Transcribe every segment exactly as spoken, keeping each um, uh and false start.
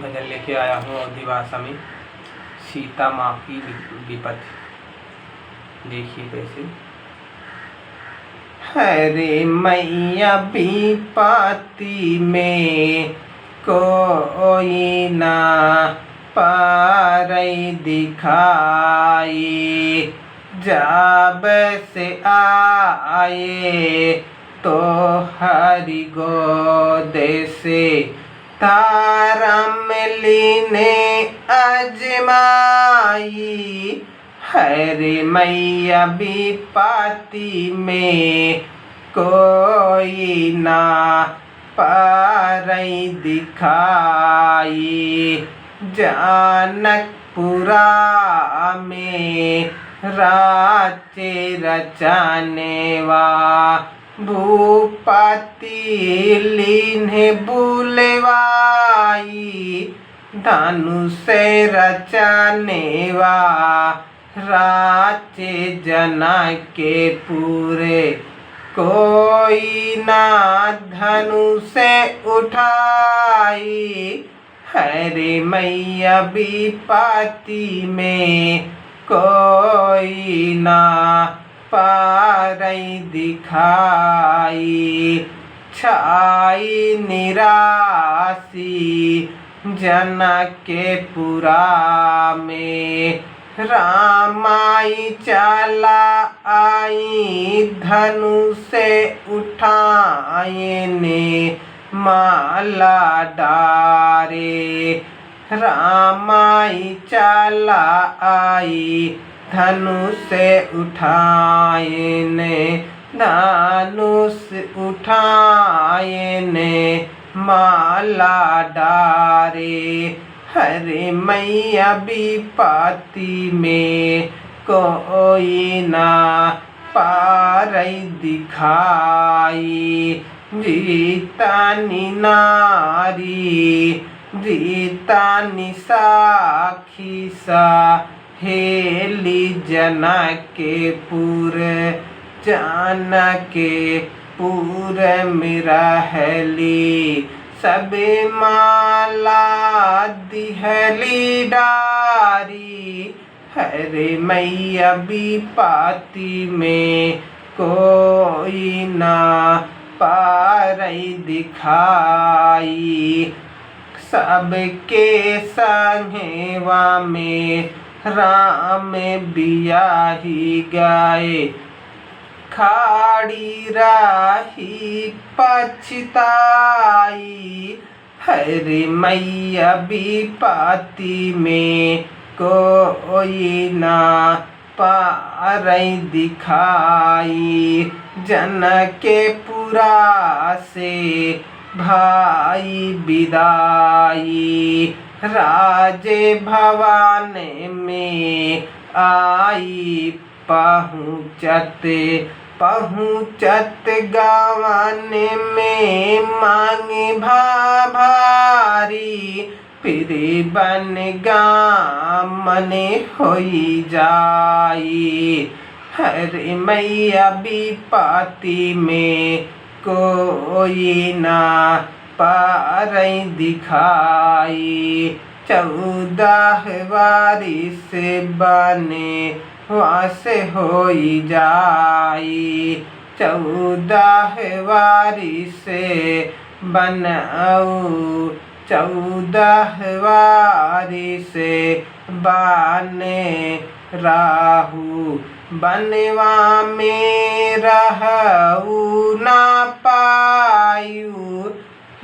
भजन लेके आया हूँ अवधी भाषा में, सीता माँ की वि-, विपत्ति। देखिए कैसे। हरे मैया विपत्ति में कोई ना पारई दिखाई, जब से आए तोहरी गोद से तारम लीने अजमाई। हरे मैया विपत्ति में कोई ना पारई दिखाई, जनकपुरा में राचे रचनेवा, भूपति लीन्हे बुलवाई, धनुष रचनेवा राचे जनकपुर, कोई ना धनुष उठाई। हरे मैया विपत्ति में कोई ना पारई दिखाई, छाई निरासी जनकपुरा में। रामाई चला आई धनुष उठाए ने माला डारे, रामाई चला आई धनुष उठाए ने, धनुष उठाए ने माला डारे। हरे मैया विपत्ति में कोई ना पारई दिखाई, जीतानी नारी, जीतानी साखी सा, हेली जनकपुर, जनकपुर में रहली, सबे माला दिहली डारी। हरे मैया विपत्ति में कोई ना पारई दिखाई, सबके संगेवा में राम बियाही गए, खाड़ी रही पछताई। हरे मैया विपत्ति में कोई ना पारई दिखाई, जनकपुरा से भाई बिदाई। राजे भवन में आई पहुँचत, पहुँचत गवन में मांगे भा भारी, फिर बन गामन होई जाई। हरे मैया विपत्ति में कोई ना पारई दिखाई, चौदह वारिस बने वास होई जाई। चौदह वारिस बनऊ, चौदह वारिस बने रहू, बनवा में रहू ना पायू,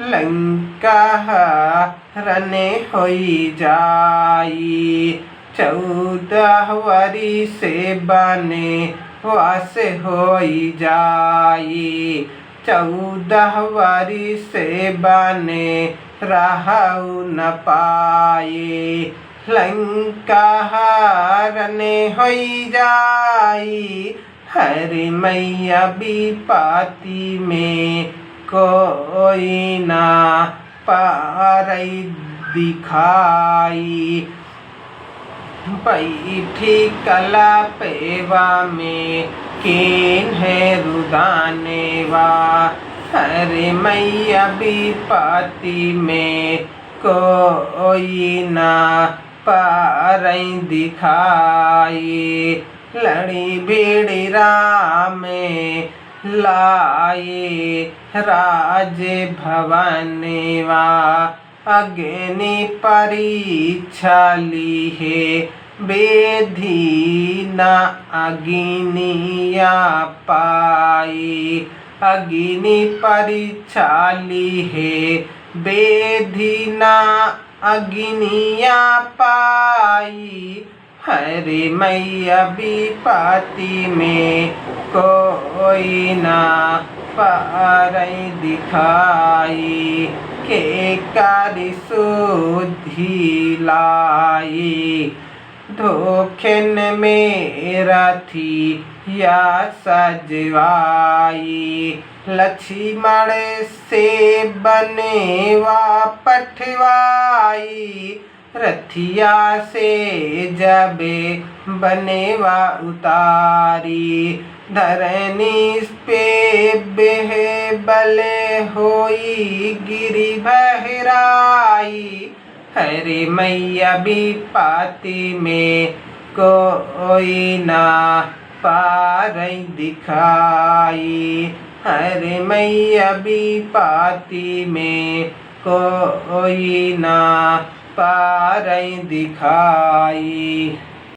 लंका हरन होई जाई। चौदह वरिस बने वास होई जाई, चौदह वरिस बने रहू न पाए। लंका हरन होई जाई, हरे मैया विपत्ति में कोई ना पारई दिखाई। बैठी कलपेवा में केन्हे रुदानेवा, हरे मैया विपत्ति में कोई ना पारई दिखाई। लड़ी भिड़ी राम लाए राज भवनवा, अग्नि परीक्षा लिहे बेधि न अग्निया पाई। अग्नि परीक्षा लिहे बेधि न अग्निया पाई। हरे मैया विपत्ति में कोई ना पारई दिखाई, के कर सुधि लाई। धोखेन में रथिया सजवाई, लक्ष्मण से बनवा पठवाई। रथिया से जबे बनवा उतारी, धरनी पे बेहबल होई गिरि भहराई। हरे मैया विपत्ति में कोई ना पारई दिखाई। हरे मैया विपत्ति में कोई ना पारई दिखाई।